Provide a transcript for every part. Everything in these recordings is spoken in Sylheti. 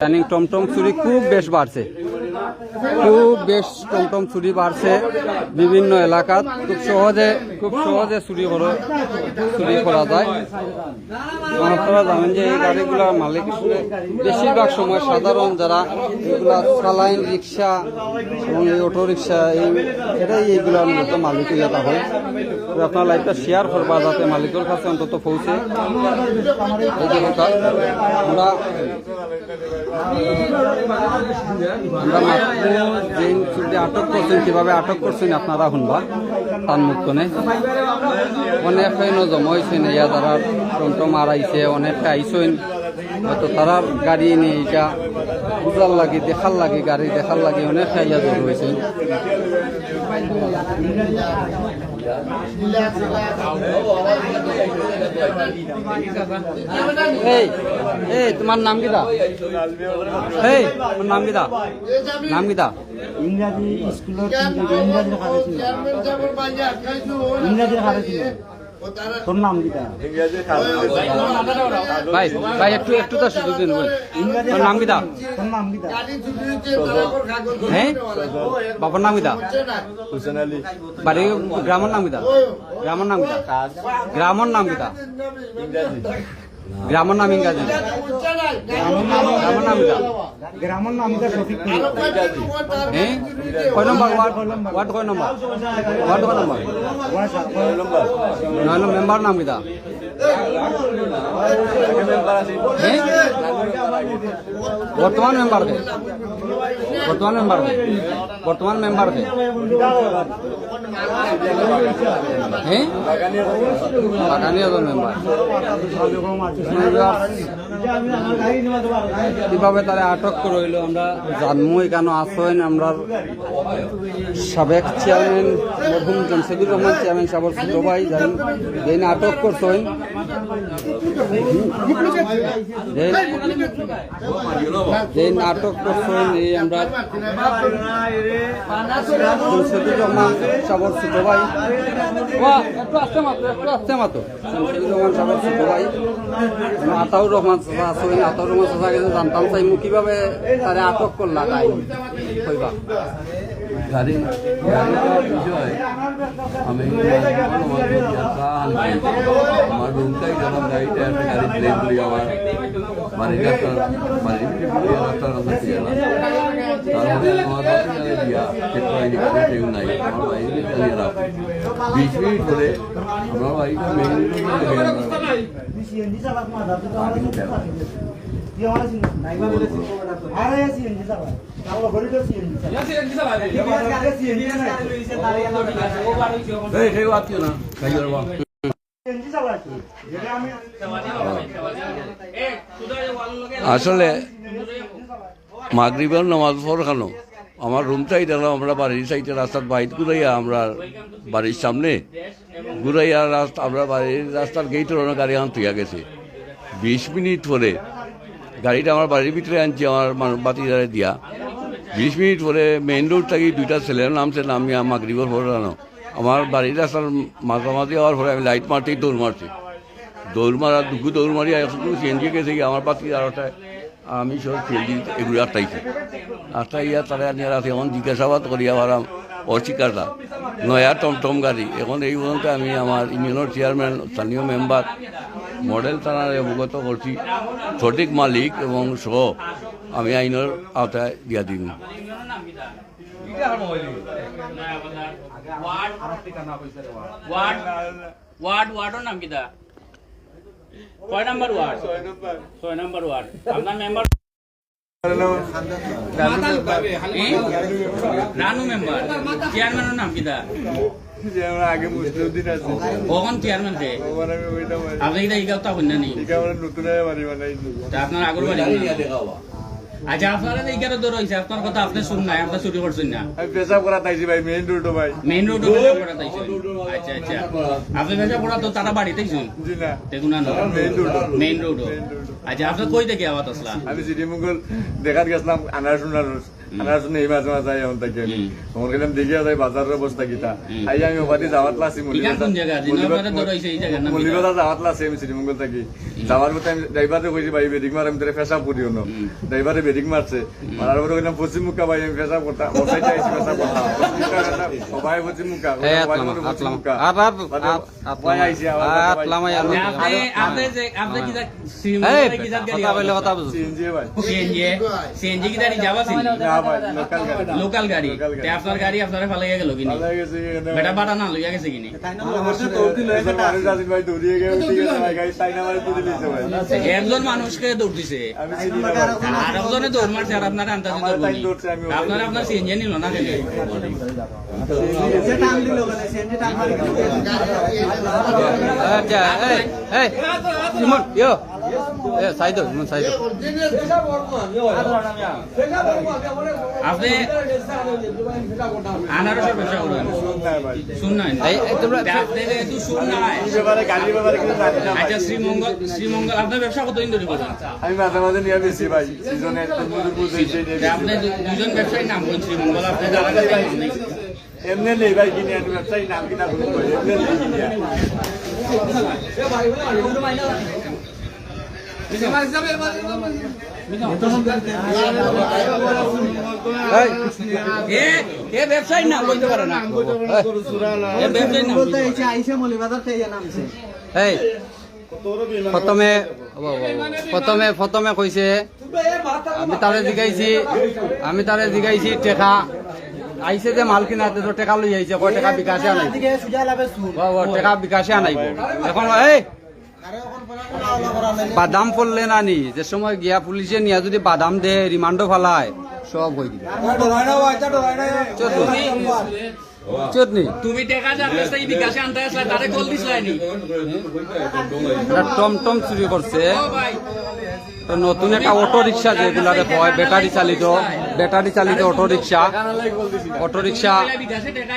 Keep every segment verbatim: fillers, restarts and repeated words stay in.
ইদানিং টমটম চুরি খুব বেশ বাড়ছে, খুব বেশ টমটম চুরি বাড়ছে বিভিন্ন এলাকাত। খুব সহজে, খুব সহজে চুরি করা, চুরি করা যায়। আপনারা জানেন যে এই গাড়িগুলোর মালিক আসলে বেশিরভাগ সময় সাধারণ যারা এগুলা চালাইন, রিক্সা এবং এই অটো রিক্সা, এই, এরাই এইগুলার মূলত মালিক হইয়া থাকে। তো আপনারা live-টা share করবা যাতে মালিকের কাছে অন্তত পৌঁছে। এই যে কথা, আমরা আমরা মাত্র যেইন চুররে আটক করছইন, কিভাবে আটক করছইন আপনারা হুনবা তান মুখ তনে। অনেক অইন জমা অইছইন, ইয়া যারা টমটম আরাইছে, অনেকে আইছইন, হয়তো তারার গাড়ি নিয়া ইটা বুঝার লাগি, দেখার লাগি, গাড়ি দেখার লাগি অনেকে আইয়া জড়ো অইছইন। এই, এই, তোমার নাম কিতা? এই, তোমার নাম কিতা? নাম কিতা? ইংরাজি স্কুলর ইংরাজির কারে ছিল। ইংরাজির কারে ছিল। তোর নাম কিতা? ভাই, ভাই, একটু, একটু তো সুযোগ দিন, ভাই। ইংরাজি তোর নাম কিতা? তোর নাম কিতা? হ্যাঁ? বাবার নাম কিতা? হোসেন আলী। বাড়ি, গ্রামর নাম কিতা? গ্রামর নাম কিতা? গ্রামর নাম কিতা? ইংরাজি। গ্রামর নাম ইংরাজি। গ্রামর নাম কিতা? গ্রামর নাম কিতা সঠিক? হ্যাঁ? কয় নম্বর ওয়ার্ড? ওয়ার্ড কয় নম্বর? ওয়ার্ড কয় নম্বর? নয় নম্বর। মেম্বার নাম কিতা? হ্যাঁ? বর্তমান মেম্বার কে? বর্তমান মেম্বার কে? বর্তমান মেম্বার কে? হ্যাঁ? বাগানি একজন মেম্বার। কিভাবে তারে আটক করা অইলো আমরা জানমু। এখানো আছইন আমরার সাবেক চেয়ারম্যান মরহুম জমশেদুর রহমান চেয়ারম্যান সাহেবর ছোট ভাই, যেইন আটক করছইন, যেইন, যেইন আটক করছইন, এই আমরা জমশেদুর রহমান সাহেবর ছোট ভাই। ওয়া, একটু আস্তে মাতো, একটু আস্তে মাতো। শামসুর রহমান সাহেবের ছোট ভাই, আতাউর রহমান চাচা আছইন। আতাউর রহমান চাচা গেছে জানতাম চাইমু কিভাবে তারে আটক করলা তাই কইবা। গাড়ি, গাড়ির বিষয় আমি আমার রুমটাই গেলাম, গাড়িটা একটা গাড়ি ব্লেম করি আমার বাড়ির রাস্তার, বাড়ির রাস্তার কাছে গেলাম। তারপরে আমার বাড়ির কাছে গিয়া চেক করাই দিকে কেউ নাই, আমার বাইরে গেছে নিয়ে রাখে। বিশ মিনিট পরে আমরা ভাই মেইন রোডে গেলাম। এই, সেই বাদ না, খাইবার বাদ। আসলে মাগরিবর নামাজ পড়খানো আমার রুম সাইড হলো আমরা বাড়ির সাইডে রাস্তার বাইরে ঘুরাইয়া আমরা বাড়ির সামনে ঘুরাইয়া রাস্তা, আমরা বাড়ির রাস্তার গেইটর ওখানো গাড়ি আন থইয়া গেছে। বিশ মিনিট পরে গাড়িটা আমার বাড়ির ভিতরে আনছি আমার বাতিজারে দিয়া। বিশ মিনিট পরে মেইন রোড থাকি দুইটা ছেলে নামছে, নামিয়া মাগরিবর পড়খানো আমার বাড়ির রাস্তার মাঝামাঝি হওয়ার পরে আমি লাইট মারতেই দৌড় মারছি। দৌড় মারা, দুগু দৌড় মারি আসলে সিএনজি গেছে গিয়া আমার বাতিজার ওটায় আমি সব সিএনজি এগুলো আটকাইছি। আটকাইয়া তারা নিয়ে রাখে, এখন জিজ্ঞাসাবাদ করি আবার আম-, অস্বীকারতা। নয়া টমটম গাড়ি। এখন এই পর্যন্ত আমি আমার ইউনিয়নের চেয়ারম্যান, স্থানীয় মেম্বার, মডেল থানারে অবগত করছি। সঠিক মালিক এবং সহ আমি আইনের আওতায় দিয়া দিন। ওয়ার্ড, ওয়ার্ড, ওয়ার্ডর নাম কিতা? কয় নাম্বার ওয়ার্ড? ছয় নাম্বার। ছয় নাম্বার ওয়ার্ড। আপনার মেম্বার? রানু মেম্বার। চেয়ারম্যানর নাম কিতা? যে আমরা আগে মুসলিউদ্দিন আছে। কখন চেয়ারম্যান কে? ওখানে আমি ওইটা মারি। আপনি কিতা ইগাও তা হইন না নি? এটা আমরা নতুন হয়ে বাড়ি বানাইছি। তা আপনার আগর বাড়ি না? আচ্ছা, আপনারা যে ইগারে ধরা হইছে, আপনার কথা আপনি শুন নাই, আপনার চুরি করছেন না। আমি পেশাব করাত আইছি ভাই, মেইন রোডও ভাই। মেইন রোডও পেশাব করাত আইছেন? আচ্ছা, আচ্ছা। আপনি পেশাব করাত তো তারা বাড়িত আইছেন? জি না। দেখুন না। মেইন রোডও। মেইন রোডও। মেইন রোডও। আচ্ছা, আপনি কই থাকি আওয়াত আসলা? আমি সিটি মঙ্গল দেখাত গেছিলাম, আনারস উনারস। হুম। আর আসলে এই মাঝে মাঝে আই অখন থাকি আমি। হুম। অখন গেলাম দেখিয়া যাই বাজারর অবস্থা কিতা। হুম। আই আমি ওবাদি যাওয়াত লাসি ইটা মৌলভীবাজার। কোন জাগা? জিন্নাবাজার মৌলভীবাজার, ধরাইছে এই জাগা না? মৌলভীবাজার যাওয়াত লাসি আমি শ্রীমঙ্গল থাকি। হুম। যাওয়ার পথে আমি ড্রাইভাররে কইছি, "ভাই, বেডিক মার, আমি তোরে পেশাব করি অনো।" হুম। ড্রাইভারে বেডিক মারছে। হুম। মারার পরে কইলাম, "পশ্চিম মুখা ভাই, আমি পেশাব করতাম।" ও সাইডে আইছি পেশাব করতাম। সবাই পশ্চিম মুখা। এই আতলামা, পশ্চিম আতলামা। মুখা। আর, আর, বাদে আর, ভাই আইছি, আমার আর ভাই। আতলামা, আর আপনি, আপনি যে, আপনি কি জাত, শ্রীমঙ্গল এই, কি জাত গাড়ি কথা কইলে কথা বুঝো। সিএনজি ভাই। সিএনজি, সিএনজি কি গাড়ি যাবা সিনি? না ভাই, লোকাল গাড়ি। লোকাল গাড়ি। লোকাল গাড়ি। তে আপনার গাড়ি আপনারে ফালাইয়া গেল কিনি? ফালাই গেছে কি এখানে? বেটা বাটা না লইয়া গেছে কিনি? তাই না, আমার সাথে দৌড় দিল, এসে মানুষ আছে ভাই, দৌড়িয়ে গিয়ে উঠে গেছে ভাই, গাড়ি তাই না ভাই তুলে নিয়েছে ভাই। একজন মানুষকে দৌড় দিছে। আমি চিনি না ভাই। আর একজনে দৌড় মারছে, আর আপনারা আন্দাজে আমার দৌড় তাই বনি। দৌড়ছে, আমি ওখানে আপনারা আপনার সিএনজি নিল না কেন? যে টান দিল ওখানে, সিএনজি টান মারি দিল। আচ্ছা, এই, এই, ইমন, ইয়ো। এ, সাইদো, ইমন সাইদো। আপনি আনারসের ব্যবসা করেন? শুন না। এই, এই, তোমরা তা আপনি যেহেতু শুন না। এই ব্যাপারে, গাড়ির ব্যাপারে কিছু জানি না ভাই। আচ্ছা, শ্রীমঙ্গল, শ্রীমঙ্গল, আপনার ব্যবসা কতদিন ধরে করেন? আমি মাঝে মাঝে নিয়ে বেশি ভাই, সিজনে একটু মজুর বুঝে এসে নিয়ে তা বেশি। আপনি দু-, দুজন ব্যবসায়ীর নাম বলুন শ্রীমঙ্গল, আপনি জানেন না, জানেন না। এমনি নেই ভাই, কিনে আমি ব্যবসায়ী নাম কিনা বলবো ভাই, এমনি নেই কিনে। এই, এ, এ ব্যবসায়ীর নাম বলতে পারে না। এ ব্যবসায়ীর নাম বলতে বলতে পারে না। এই, প্রথমে, ও, ও, ও, প্রথমে, প্রথমে কইছে, আমি তারে জিগাইছি, আমি তারে জিগাইছি টেকা, আইছে যে মাল কিনাতে তো টেকা লই আইছে, কয় টেকা বিকাশে আনাই। ও, ও, টেকা বিকাশে আনাইব। এখন, এই, বাদাম পড়লে না নি, যে সময় গিয়া পুলিশে নিয়া যদি বাদাম দে, রিমান্ডও ফালায়, সব হয়ে দিবে। চুপ নি। তুমি টেকা যার কাছ থেকে বিকাশে আনতে আসলে তারে কল দিছলায় নি? এটা টমটম চুরি করছে। ও ভাই। তো নতুন একটা অটো রিক্সা যেগুলারে কয়, ব্যাটারি চালিত, ব্যাটারি চালিত অটো রিক্সা, অটো রিক্সা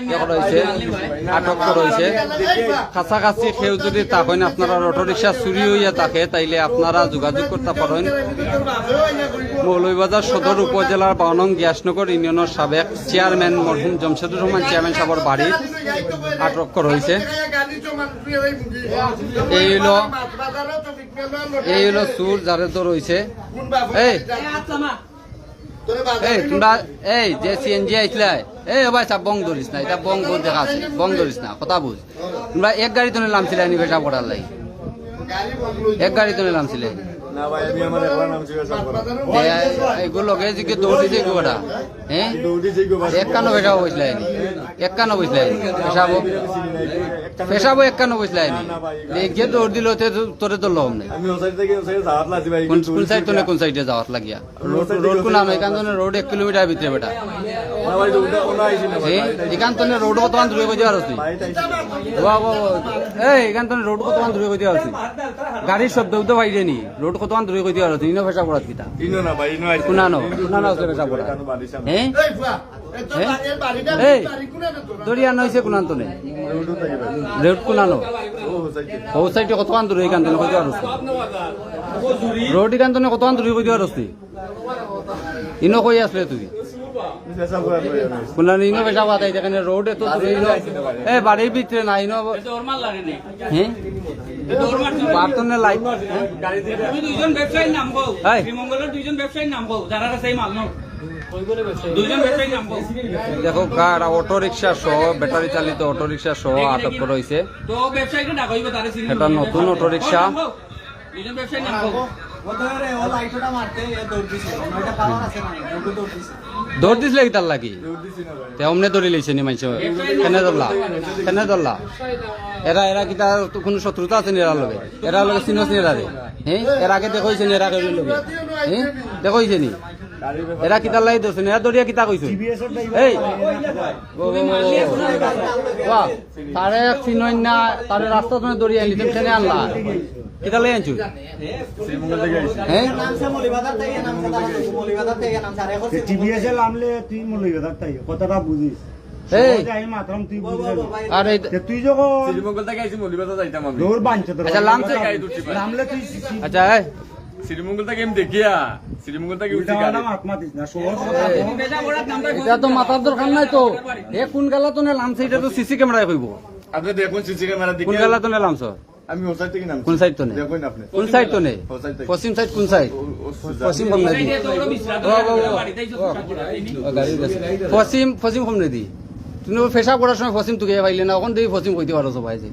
ইয়ে করা হয়েছে, আটক করা হয়েছে। কাছাকাছি কেউ যদি থাকেন, আপনারা অটো রিক্সা চুরি হইয়া থাকে, তাইলে আপনারা যোগাযোগ করতে পারেন মৌলভীবাজার সদর উপজেলার বারো নং গ্যাসনগর ইউনিয়নের সাবেক চেয়ারম্যান মরহুম জমশেদুর রহমান চেয়ারম্যান সাহেবের বাড়ি আটক করা হয়েছে। এই হলো, এই হলো চুর, যারে তো রয়েছে। এই, এই, তোমরা, এই, যে সিএনজি আইছলায়, এই, ও ভাই সাব, বং ধরিস না, এটা বং, বং দেখা আছে, বং ধরিস না, কথা বুঝ। তোমরা এক গাড়ি তো নিলাম ছিলায় নি পেশাব করার লাগি, এক গাড়ি তো নিলাম ছিলায়। না ভাই, আমি আমার একলা নামছি পেশাব করার। এ, এগুলো লগে যে কি দৌড় দিছে এগু বেটা, হ্যাঁ? দৌড় দিছে এগু বেটা। একখানো পেশাব বসলায় নি, একখানো বসলায় নি, পেশাব, পেশাব একখানো বসলায় নি। না, না ভাই, এগুলো এই যে দৌড় দিল, তে তো-, তোরে তো লম নাই। আমি ওই সাইড থেকে ওই সাইডে যাওয়াত লাগি ভাই, কোন, কোন সাইড তো না, কোন সাইডে যাওয়াত লাগিয়া? রোড, রোড কোনানো? এখান তো রোড এক কিলোমিটার ভিতরে বেটা। না ভাই, রোডটা কোনো আইছি না ভাই। এ, এখান তো রোড কতখান দূরে কইতে পারছ তুই? বাহ, বাহ, বাহ। এই, এখান তো রোড কতখান দূরে কইতে পারছ তুই? গাড়ির শব্দ তো বাইরে নি। রোড কতখান দূরে কইতে পারছ তুই? ইনো পেশাব করাত কিতা? ইনো না ভাই, ইনো আইছি। কোনানো, কোনানো আসলে পেশাব করাত? হ্যাঁ? হ্যাঁ? এই, দরিয়া নইছে কোনান তো নেই। রোড কোনানো? ও সাইডে কতখান দূরে এখান তো কইতে পারছ তুই? রোড এখান তো কতখান দূরে কইতে পারছ তুই? ইনো কই আসলে তুই? কোনানো ইনো পেশাব করাত আইতে কেনে? রোড এত দূরে ইনো। এ, বাড়ির ভিতরে না ইনো। হ্যাঁ? বার্তনে লাইট। হ্যাঁ? তুমি দুইজন ব্যবসায়ীর নাম কও। এই। শ্রীমঙ্গলের দুইজন ব্যবসায়ীর নাম কও, যারা আছে এই মাল নাও। দুইজন ব্যবসায়ীর নাম কও। দেখো, কার অটো রিক্সা সহ, ব্যাটারি চালিত অটো রিক্সা সহ আটক করা হয়েছে। তো ব্যবসায়ীকে ডাকো, ইবে তারে চিনি। এটা নতুন অটো রিক্সা। দুইজন ব্যবসায়ীর নাম কও। দৌড় দিছিলে কিতার লাগি? তে অমনে ধরি লইছে নি মানষে? কেনে ধরলা? কেনে ধরলা? এরা, এরা কিতা তো কোনো শত্রুতা আছে নি এরার লগে? এরার লগে চিনস নি এরারে? হ্যাঁ? এর আগে দেখা হইছে নি এরার লগে? হ্যাঁ? দেখা হইছে নি? এরা কিতার লাগি ধরছে না? এরা ধরিয়া কিতা কইছে? এই! ও, ও, ও, ও। বাহ! তারে চিনইন না, তারে রাস্তা তুমি ধরিয়া আনলি, তুমি কেনে আনলা? কিতার লাগি আনছো? হ্যাঁ? টিভিএস এ লামলে তুই মৌলভীবাজার তাই, কথাটা বুঝিস। এই! সহজে আমি মাতরাম, তুই বুঝিস না। আর এই তে তুই যখন শ্রীমঙ্গল থেকে আইছি, মৌলভীবাজার যাইতাম আমি। দৌড় বাঞ্চে তোর আচ্ছা, লামছে। লামলে তুই আচ্ছা, এই। শ্রীমঙ্গল থাকি আমি দেখিয়া, শ্রীমঙ্গল থাকি উঠছি গাড়ি। এটা তো মাতার দরকার নাই তো। এ কুন গালা তনে লামছে, এটা তো সিসি ক্যামেরায় কইবো। আপনি দেখুন সিসি ক্যামেরা কুন দেখে। গালা তনে লামছো? আমি ও সাইড থেকে নামছি। কুন সাইড তনে? দেখুন আপনি। কুন সাইড তনে? ও সাইড থেকে। পশ্চিম সাইড কুন সাইড? ও, ও, পশ্চিম সামনে দি। ও, ও, ও, ও। ও, গাড়ি গেছে। পশ্চিম, পশ্চিম সামনে দি। তুমি ও পেশাব করার সময় পশ্চিম তুকে পাইলে না, ওখান থেকে পশ্চিম কইতে পারো সবাই যে।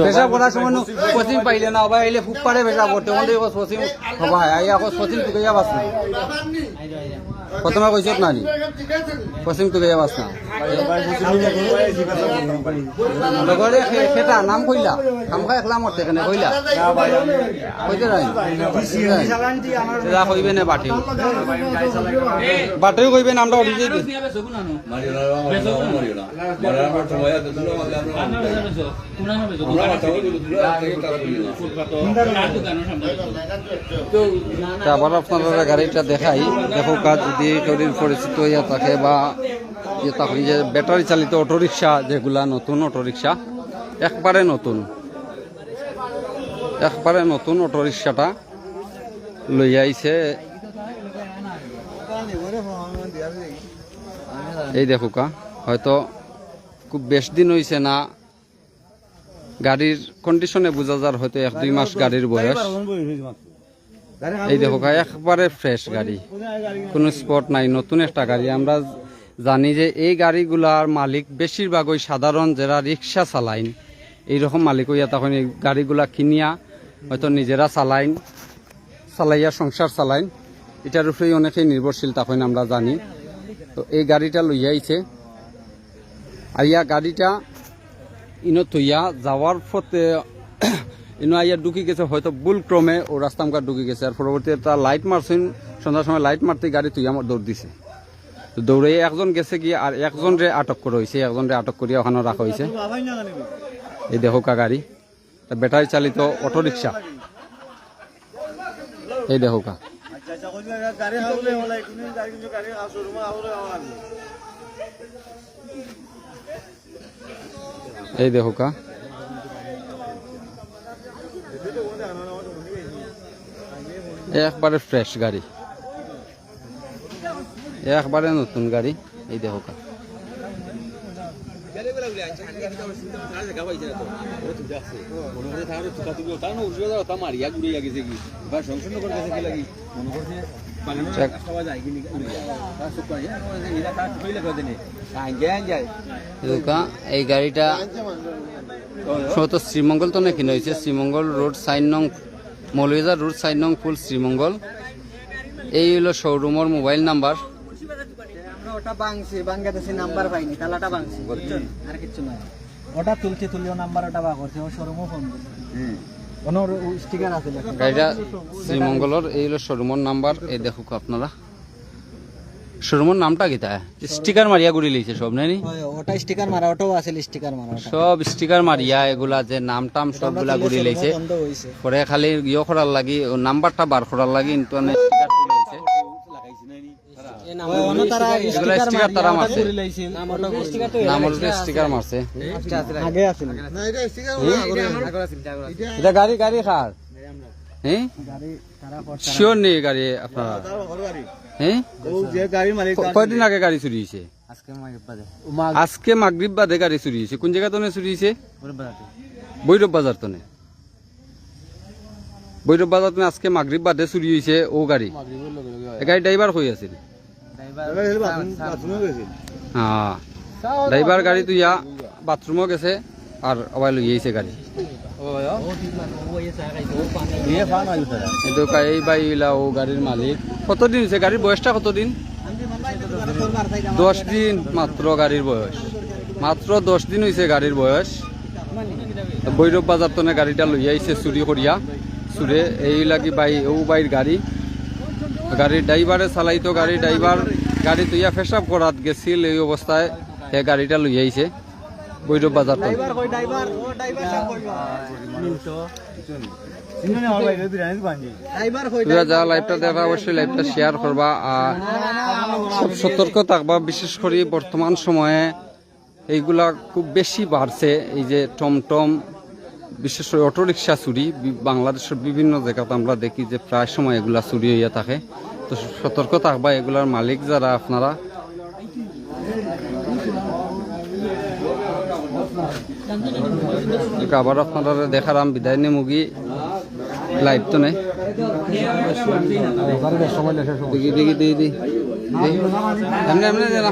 পেশাব করার সময় নু পশ্চিম পাইলে না, ভাই, আইলে ফুটপারে পেশাব করতে, ওখান থেকে পশ্চিম, ভাই, আইয়া পশ্চিম তুকে যাবাস না। প্রথমে কইছত না নি? পশ্চিম তুকে যাবাস না। লগরে খে-, খেটা নাম কইলা। খামখা একলা মরতে কেনে কইলা? কইতে নাই। যা কইবে না বাটেউ। বাটেউ কইবে না, আমরা অডিট দিই। তা আবার আপনারা গাড়িটা দেখাই, দেখো কাজ যদি কেউর পরিচিত হইয়া থাকে বা ইয়ে থাকে যে ব্যাটারি চালিত অটোরিকশা যেগুলা নতুন অটোরিকশা, একবারে নতুন, একবারে নতুন অটোরিকশাটা লইয়া আইছে। এই দেখুকা, হয়তো খুব বেশ দিন হইছে না, গাড়ির কন্ডিশনে বুঝা যার হয়তো এক দুই মাস গাড়ির বয়স। এই দেখো গা, একবারে ফ্রেশ গাড়ি, কোনো স্পট নাই, নতুন একটা গাড়ি। আমরা জানি যে এই গাড়িগুলার মালিক বেশিরভাগই সাধারণ, যারা রিক্সা চালাইন, এইরকম মালিক হইয়া তখন এই গাড়িগুলা কিনিয়া হয়তো নিজেরা চালাইন, চালাইয়া সংসার চালাইন, এটার উপরেই অনেকেই নির্ভরশীল তখন আমরা জানি। তো এই গাড়িটা লইয়া আইছে, আইয়া গাড়িটা ইনো থইয়া যাওয়ার পথে ইনো আইয়া ঢুকি গেছে, হয়তো ভুল ক্রমে ও রাস্তা মুখা ঢুকি গেছে। আর পরবর্তীতে তারা লাইট মারছেন, সন্ধ্যার সময় লাইট মারতেই গাড়ি থইয়া আমার দৌড় দিছে। তো দৌড়ে একজন গেছে কি, আর একজনরে আটক করা হইছে, একজনরে আটক করিয়া ওখানে রাখা হইছে। এই দেখো কা গাড়ি, তা ব্যাটারি চালিত অটোরিকশা। এই দেখো কা। এই দেখো কা, একবারে ফ্রেশ গাড়ি, একবারে নতুন গাড়ি। এই দেখো কা। এই দেখো কা, এই গাড়িটা সম্ভবত শ্রীমঙ্গল তো নাকি নইছে, শ্রীমঙ্গল রোড চাইর নং, মৌলভীবাজার রোড চাইর নং ফুল শ্রীমঙ্গল। এই হইলো শোরুমর মোবাইল নাম্বার। আমরা ওটা ভাঙছি, বাংলাদেশি নাম্বার পাইনি, তালাটা ভাঙছি, বুঝছেন? আর কিচ্ছু নয়। ওটা তুলছি, তুলিও নাম্বার ওটা বার করছে, ও শোরুমও ফোন দিছে। ওনার স্টিকার আছে লেখা। গাড়িটা শ্রীমঙ্গলর, এই হইলো শোরুমর নাম্বার, এই দেখুক আপনারা। শোরুমর নামটা কিতা? স্টিকার মারিয়া ঘুরি লইছে সব, নাইনি? হয়, ওটা স্টিকার মারা, ওটাও আছে স্টিকার মারা ওটা। সব স্টিকার মারিয়া এগুলা যে নাম টাম সবগুলা ঘুরি লইছে। বন্ধ হইছে। পরে খালি ইয়ে করার লাগি, ও নাম্বারটা বার করার লাগি, কিন্তু মানে স্টিকার তুলে হইছে। এ নাম ওই অন্য তারা এগুলা স্টিকার স্টিকার তারা মারিয়া মারছে। ঘুরি লইছে। নাম হলো স্টিকার মারছে। আগে আছে না? না, এটা স্টিকার ওরা আগে আছে। এটা গাড়ি, গাড়ি কার? হ্যাঁ? গাড়ি তারা কর, তারা শিওর নেই গাড়ি আপনারা? তারা ঘর গাড়ি। হ্যাঁ? ও যে গাড়ি মালিক ক-, তার কয়দিন আগে গাড়ি চুরি হয়েছে? আজকে মাগরিব বাদে। আজকে মাগরিব বাদে গাড়ি চুরি হয়েছে। কোন জায়গা তনে চুরি হয়েছে? ভৈরব বাজার তনে। ভৈরব বাজার তনে আজকে মাগরিব বাদে চুরি হয়েছে ও গাড়ি। এ গাড়ি ড্রাইভার কই আছিল? ড্রাইভার হলো বাথরুম, বাথরুমে গেছিল। হ্যাঁ, ড্রাইভার গাড়ি তুইয়া বাথরুমও গেছে, আর আবার লই আইছে গাড়ি। কিন্তু কা-, এই ভাই ইলা ও গাড়ির মালিক। কতদিন হয়েছে গাড়ির বয়সটা কতদিন? দশ দিন মাত্র গাড়ির বয়স, মাত্র দশ দিন হয়েছে গাড়ির বয়স। তো ভৈরব বাজার তনে গাড়িটা লইয়া আইছে চুরি করিয়া। চুরে এই লাগি ভাই, ও ভাইর গাড়ি, গাড়ির ড্রাইভারে চালাইতো, গাড়ি ড্রাইভার গাড়ি তুইয়া পেশাব করাত গেছিল, এই অবস্থায় হে গাড়িটা লইয়া আইছে ভৈরব বাজার তনে। ড্রাইভার কই, ড্রাইভার? ও, ড্রাইভার সাব কই? তোমরা যারা লাইভটা দেখা অবশ্যই লাইভটা শেয়ার করবা। আর খুব সতর্ক থাকবা, বিশেষ করে বর্তমান সময়ে এইগুলা খুব বেশি বাড়ছে। এই যে টমটম, বিশেষ করে অটোরিকশা চুরি বি-, বাংলাদেশের বিভিন্ন জায়গাতে আমরা দেখি যে প্রায় সময় এগুলা চুরি হইয়া থাকে। তো সতর্ক থাকবা, এগুলার মালিক যারা আপনারা। আবার আপনারা দেখারাম বিদায় নিমুগি লাইভ তো নেই। দেখি, দেখি, দেখি, দেখি। এমনি, এমনি দেনা।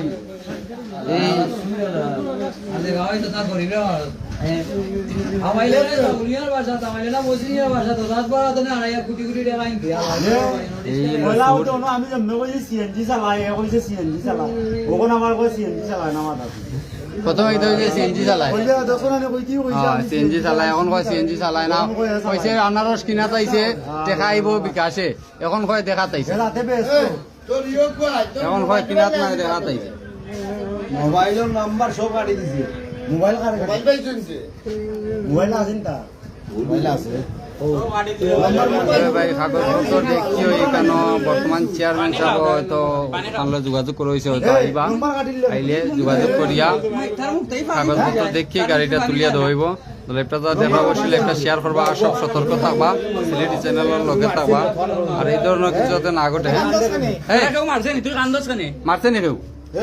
এই পয়লা ওটা অনো আমি জন্মে কইছি সিএনজি চালাই, এ কইছে সিএনজি চালাই। অখন আমার কয় সিএনজি চালায় না মাথা। প্রথমে কইতে কইছে সিএনজি চালায়। কইলে দেখো না, কইতেই কইছে হ্যাঁ, আমি সিএনজি চালায়, অখন কয় সিএনজি চালায় না। অখন কয় চালায়। কইছে আনারস কিনাত আইছে, টেকা আইবো বিকাশে। অখন কয় দেখাত আইছে। এ রাতে বেশ। অখন কয় কিনাত নাই দেখাত আইছে। মোবাইলর নাম্বার সব কাটি দিছে। মোবাইল কার কাছে? মোবাইল পাইছইন যে। মোবাইল আছে নি তা? মোবাইল আছে। ও। Number mobile. আরে ভাই, কাগজপত্র দেখিও, এখানো বর্তমান চেয়ারম্যান সাব হয়তো তানলে যোগাযোগ করা হইছে, হয়তো এই, আইবা। নাম্বার কাটিল না। আইলে যোগাযোগ করিয়া কাগজপত্র দেখিয়ে গাড়িটা তুলিয়া দেওয়া হইব। তো live-টা যারা দেখবা, অবশ্যই live-টা share করবা, আর সব সতর্ক থাকবা, সিলেটি চ্যানেলর লগে থাকবা। আর এই ধরনের কিছু যাতে না ঘটে। এই, তোরা কেউ মারছে নি? তুই কান্দস কেনে? মারছে নি কেউ?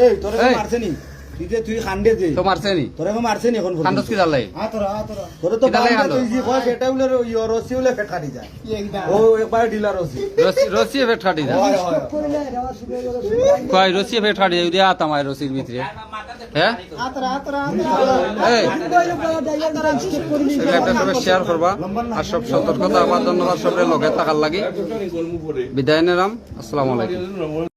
এই, তোরে কেউ এই। মারছে নি? তুই যে, তুই কান্দে যে। তো মারছে নি? তোরে কেউ মারছে নি এখন পর্যন্ত? কান্দস কিতার লাগি? আ, তোরা, আ, তোরা। তোরে তো কিতার লাগি কান্দে কান্দস? তুই যে কয়, সেটা উলে র-, ইয়ো, রশি উলে ফেট কাটি যায়। ও একবার ঢিলা রশি। রশি, রশিয়ে ফেট কাটি যায়। হয়, হয়। কয় রশিয়ে ফেট কাটি যায়, উদে আত আমায় রশির ভিতরে। হ্যাঁ? এই, live-টা সবাই share করবা। আর সব সতর্কতা আবার ধন্যবাদ সবরে লগে থাকার লাগি। বিদায় নিলাম। আসসালামু আলাইকুম।